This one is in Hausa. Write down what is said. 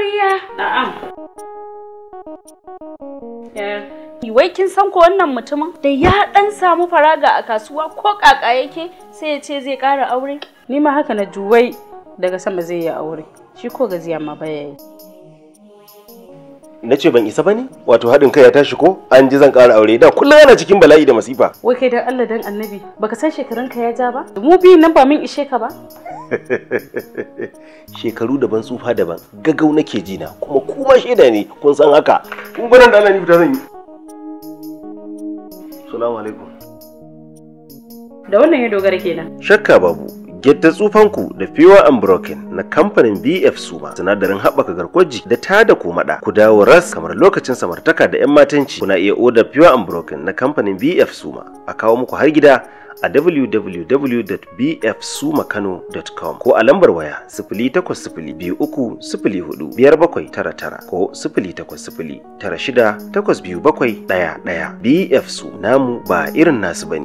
Amarya. Na'am. Wai kin san ko wannan mutumin da ya dan samu faraga a kasuwa ko kaka yake sai ya ce zai ƙara aure? Ni ma haka na juwai daga sama zai yi aure. Shi ko gaziya ma baya yi. Na ce ban isa ba ne? Wato haɗin kai ya tashi ko? An ji zan ƙara aure da kullum ana cikin bala'i da masifa. Wai kai dan Allah dan Annabi baka san shekarunka ya ja ba? Mu biyun nan ba mun ishe ka ba? Shekaru daban tsufa daban gagau nake ji na kuma kuma shaida ne kun san haka. Kun gwanan da Allah ni fita zan yi. Salamu alaikum. Da wannan ya dogara kenan. Shakka babu. Getta tsufanku da Pure Unbroken na kamfanin BF Suma sinadarin haɓaka garkuwar jiki da tada komaɗa ku dawo ras kamar lokacin samartaka da 'yan matanci. Kuna iya odar Pure Unbroken na kamfanin BF Suma a kawo muku har gida a www.bfsumakano.com ko a lambar waya 08023045799 ko 08096827111. BF Su namu ba irin nasu bane.